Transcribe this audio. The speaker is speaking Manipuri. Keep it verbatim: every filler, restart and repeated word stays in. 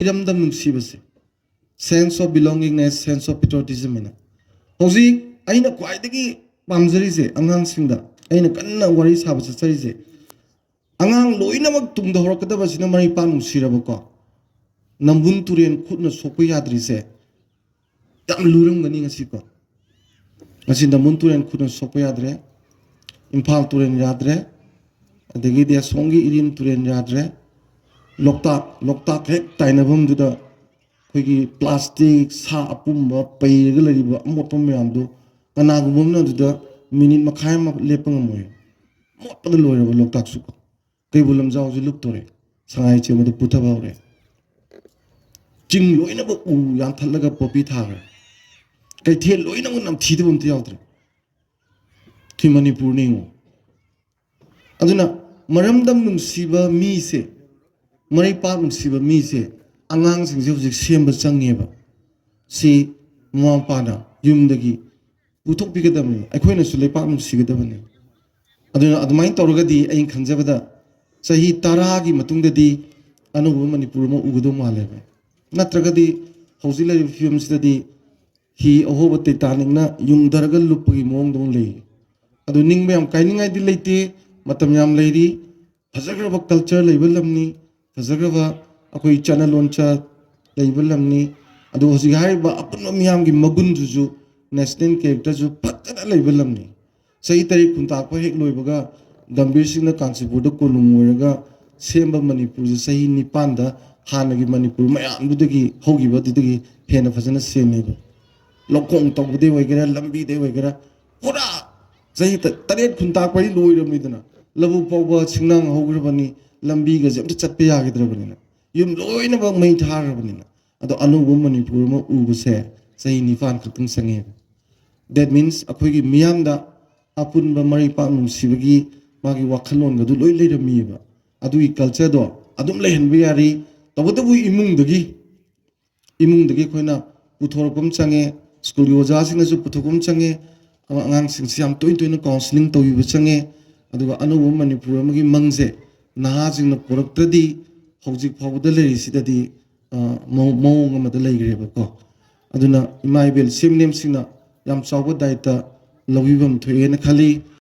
ꯏꯔꯝꯗꯝ ꯅꯨꯡꯁꯤꯕꯁꯦ, sense of belongingness, sense of patriotism ꯍꯥꯏꯅ꯫ ꯍꯧꯖꯤꯛ ꯑꯩꯅ ꯈ꯭ꯋꯥꯏꯗꯒꯤ ꯄꯥꯝꯖꯔꯤꯁꯦ, ꯑꯉꯥꯡꯁꯤꯡꯗ ꯑꯩꯅ ꯀꯟꯅ ꯋꯥꯔꯤ ꯁꯥꯕ ꯆꯠꯆꯔꯤꯁꯦ, ꯑꯉꯥꯡ ꯂꯣꯏꯅꯃꯛ ꯇꯨꯡꯗ ꯍꯧꯔꯛꯀꯗꯕꯁꯤꯅ ꯃꯔꯩꯄꯥꯛ ꯅꯨꯡꯁꯤꯔꯕꯀꯣ, ꯅꯝꯕꯨꯜ ꯇꯨꯔꯦꯜ ꯈꯨꯠꯅ ꯁꯣꯛꯄ ꯌꯥꯗ꯭ꯔꯤꯁꯦ ꯌꯥꯝ ꯂꯨꯔꯝꯒꯅꯤ ꯉꯁꯤꯀꯣ꯫ ꯉꯁꯤ ꯅꯝꯕꯨꯜ ꯇꯨꯔꯦꯜ ꯈꯨꯠꯅ ꯁꯣꯛꯄ ꯌꯥꯗ꯭ꯔꯦ, ꯏꯝꯐꯥꯜ ꯇꯨꯔꯦꯜ ꯌꯥꯗ꯭ꯔꯦ, ꯑꯗꯒꯤꯗꯤ ꯑꯁꯣꯝꯒꯤ ꯏꯔꯤꯜ ꯇꯨꯔꯦꯜ ꯌꯥꯗ꯭ꯔꯦ, ꯂꯣꯛꯇꯥꯛ, ꯂꯣꯛꯇꯥꯛ ꯍꯦꯛ ꯇꯥꯏꯅꯐꯝꯗꯨꯗ ꯑꯩꯈꯣꯏꯒꯤ ꯄ꯭ꯂꯥꯁꯇꯤꯛ, ꯁꯥ ꯑꯄꯨꯝꯕ ꯄꯩꯔꯒ ꯂꯩꯔꯤꯕ ꯑꯃꯣꯠꯄ ꯃꯌꯥꯝꯗꯨ ꯀꯅꯥꯒꯨꯝꯕ ꯑꯃꯅ ꯑꯗꯨꯗ ꯃꯤꯅꯤꯠ ꯃꯈꯥꯏ ꯑꯃ ꯂꯦꯞꯄ ꯉꯝꯃꯣꯏ꯫ ꯃꯣꯠꯄꯗ ꯂꯣꯏꯔꯕ ꯂꯣꯛꯇꯥꯛꯁꯨ꯫ ꯀꯩꯕꯨꯜ ꯂꯝꯖꯥꯎꯁꯨ ꯂꯨꯞꯇꯣꯔꯦ, ꯁꯉꯥꯏ ꯆꯦꯟꯕꯗ ꯄꯨꯊꯕ ꯍꯧꯔꯦ꯫ ꯆꯤꯡ ꯂꯣꯏꯅꯃꯛ ꯎ ꯌꯥꯟꯊꯠꯂꯒ ꯄꯣꯄꯤ ꯊꯥꯈ꯭ꯔꯦ꯫ ꯀꯩꯊꯦꯜ ꯂꯣꯏꯅꯃꯛ ꯅꯝꯊꯤꯗꯕ ꯑꯝꯇ ꯌꯥꯎꯗ꯭ꯔꯦ꯫ ꯁꯤ ꯃꯅꯤꯄꯨꯔꯅꯤ ꯌꯦꯡꯉꯣ꯫ ꯑꯗꯨꯅ ꯃꯔꯝꯗꯝ ꯅꯨꯡꯁꯤꯕ ꯃꯤꯁꯦ, ꯃꯔꯩꯄꯥꯛ ꯅꯨꯡꯁꯤꯕ ꯃꯤꯁꯦ ꯑꯉꯥꯡꯁꯤꯡꯁꯦ ꯍꯧꯖꯤꯛ ꯁꯦꯝꯕ ꯆꯪꯉꯦꯕ꯫ ꯁꯤ ꯃꯃꯥ ꯃꯄꯥꯅ ꯌꯨꯝꯗꯒꯤ ꯄꯨꯊꯣꯛꯄꯤꯒꯗꯕꯅꯤ, ꯑꯩꯈꯣꯏꯅꯁꯨ ꯂꯩꯄꯥꯛ ꯅꯨꯡꯁꯤꯒꯗꯕꯅꯤ꯫ ꯑꯗꯨꯅ ꯑꯗꯨꯃꯥꯏꯅ ꯇꯧꯔꯒꯗꯤ ꯑꯩꯅ ꯈꯟꯖꯕꯗ ꯆꯍꯤ ꯇꯔꯥꯒꯤ ꯃꯇꯨꯡꯗꯗꯤ ꯑꯅꯧꯕ ꯃꯅꯤꯄꯨꯔ ꯑꯃ ꯎꯒꯗꯧ ꯃꯥꯜꯂꯦꯕ꯫ ꯅꯠꯇ꯭ꯔꯒꯗꯤ ꯍꯧꯖꯤꯛ ꯂꯩꯔꯤꯕ ꯐꯤꯕꯝꯁꯤꯗꯗꯤ ꯍꯤ ꯑꯍꯣꯕ ꯇꯩꯇꯥꯅꯤꯛꯅ ꯌꯨꯡꯊꯔꯒ ꯂꯨꯞꯄꯒꯤ ꯃꯑꯣꯡꯗ ꯑꯃ ꯂꯩ꯫ ꯑꯗꯨ ꯅꯤꯡꯕ ꯌꯥꯝ ꯀꯥꯏꯅꯤꯡꯉꯥꯏꯗꯤ ꯂꯩꯇꯦ, ꯃꯇꯝ ꯌꯥꯝ ꯂꯩꯔꯤ꯫ ꯐꯖꯈ꯭ꯔꯕ ꯀꯜꯆꯔ ꯂꯩꯕ ꯂꯝꯅꯤ, ꯐꯖꯈ꯭ꯔꯕ ꯑꯩꯈꯣꯏ ꯆꯠꯅ ꯂꯣꯟꯆꯠ ꯂꯩꯕ ꯂꯝꯅꯤ꯫ ꯑꯗꯨꯒ ꯍꯧꯖꯤꯛ ꯍꯥꯏꯔꯤꯕ ꯑꯄꯨꯟꯕ ꯃꯤꯌꯥꯝꯒꯤ ꯃꯒꯨꯟꯗꯨꯁꯨ, ꯅꯦꯁꯅꯦꯜ ꯀꯦꯔꯦꯛꯇꯔꯁꯨ ꯐꯖꯅ ꯂꯩꯕ ꯂꯝꯅꯤ꯫ ꯆꯍꯤ ꯇꯔꯦꯠ ꯈꯨꯟꯇꯥꯛꯄ ꯍꯦꯛ ꯂꯣꯏꯕꯒ ꯒꯝꯚꯤꯔ ꯁꯤꯡꯅ ꯀꯥꯟꯆꯤꯄꯨꯔꯗ ꯀꯣꯅꯨꯡ ꯑꯣꯏꯔꯒ ꯁꯦꯝꯕ ꯃꯅꯤꯄꯨꯔꯁꯦ ꯆꯍꯤ ꯅꯤꯄꯥꯟꯗ ꯍꯥꯟꯅꯒꯤ ꯃꯅꯤꯄꯨꯔ ꯃꯌꯥꯝꯗꯨꯗꯒꯤ, ꯍꯧꯈꯤꯕ ꯑꯗꯨꯗꯒꯤ ꯍꯦꯟꯅ ꯐꯖꯅ ꯁꯦꯝꯃꯦꯕ꯫ ꯂꯧꯈꯣꯡ ꯇꯧꯕꯗꯩ ꯑꯣꯏꯒꯦꯔꯥ, ꯂꯝꯕꯤꯗꯩ ꯑꯣꯏꯒꯦꯔꯥ, ꯄꯨꯔꯥ ꯆꯍꯤ ꯇ-, ꯇꯔꯦꯠ ꯈꯨꯟꯇꯥꯛꯄꯗꯤ ꯂꯣꯏꯔꯕꯅꯤꯗꯅ, ꯂꯧꯕꯨꯛ ꯐꯥꯎꯕ ꯁꯤꯡꯅꯥꯡ ꯍꯧꯈ꯭ꯔꯕꯅꯤ, ꯂꯝꯕꯤꯒꯁꯦ ꯑꯝꯇ ꯆꯠꯄ ꯌꯥꯈꯤꯗ꯭ꯔꯕꯅꯤꯅ, ꯌꯨꯝ ꯂꯣꯏꯅꯃꯛ ꯃꯩ ꯊꯥꯈ꯭ꯔꯕꯅꯤꯅ꯫ ꯑꯗꯣ ꯑꯅꯧꯕ ꯃꯅꯤꯄꯨꯔ ꯑꯃ ꯎꯕꯁꯦ ꯆꯍꯤ ꯅꯤꯄꯥꯟ ꯈꯛꯇꯪ ꯆꯪꯉꯦꯕ꯫ That means ꯑꯩꯈꯣꯏꯒꯤ ꯃꯤꯌꯥꯝꯗ ꯑꯄꯨꯟꯕ ꯃꯔꯩꯄꯥꯛ ꯅꯨꯡꯁꯤꯕꯒꯤ ꯃꯥꯒꯤ ꯋꯥꯈꯜꯂꯣꯟꯒꯗꯨ ꯂꯣꯏ ꯂꯩꯔꯝꯃꯤꯑꯕ꯫ ꯑꯗꯨꯒꯤ ꯀꯜꯆꯔꯗꯣ ꯑꯗꯨꯝ ꯂꯩꯍꯟꯕ ꯌꯥꯔꯤ꯫ ꯇꯧꯕꯇꯕꯨ ꯏꯃꯨꯡꯗꯒꯤ, ꯏꯃꯨꯡꯗꯒꯤ ꯑꯩꯈꯣꯏꯅ ꯄꯨꯊꯣꯔꯛꯄ ꯑꯃ ꯆꯪꯉꯦ, ꯁ꯭ꯀꯨꯜꯒꯤ ꯑꯣꯖꯥꯁꯤꯡꯅꯁꯨ ꯄꯨꯊꯣꯛꯄ ꯑꯃ ꯆꯪꯉꯦ, ꯑꯉꯥꯡꯁꯤꯡꯁꯤ ꯌꯥꯝ ꯇꯣꯏ ꯇꯣꯏꯅ ꯀꯥꯎꯟꯁꯤꯂꯤꯡ ꯇꯧꯕꯤꯕ ꯆꯪꯉꯦ꯫ ꯑꯗꯨꯒ ꯑꯅꯧꯕ ꯃꯅꯤꯄꯨꯔ ꯑꯃꯒꯤ ꯃꯪꯁꯦ ꯅꯍꯥꯁꯤꯡꯅ ꯄꯨꯔꯛꯇ꯭ꯔꯗꯤ ꯍꯧꯖꯤꯛ ꯐꯥꯎꯕꯗ ꯂꯩꯔꯤꯁꯤꯗꯗꯤ ꯃꯑꯣꯡ ꯑꯃꯗ ꯂꯩꯈ꯭ꯔꯦꯕꯀꯣ꯫ ꯑꯗꯨꯅ ꯏꯃꯥ ꯏꯕꯦꯜ ꯁꯤ ꯑꯦꯝ ꯑꯦꯟ ꯑꯦꯝꯁꯤꯡꯅ ꯌꯥꯝ ꯆꯥꯎꯕ ꯗꯥꯏꯇ ꯂꯧꯕꯤꯐꯝ ꯊꯣꯛꯑꯦꯅ ꯈꯜꯂꯤ꯫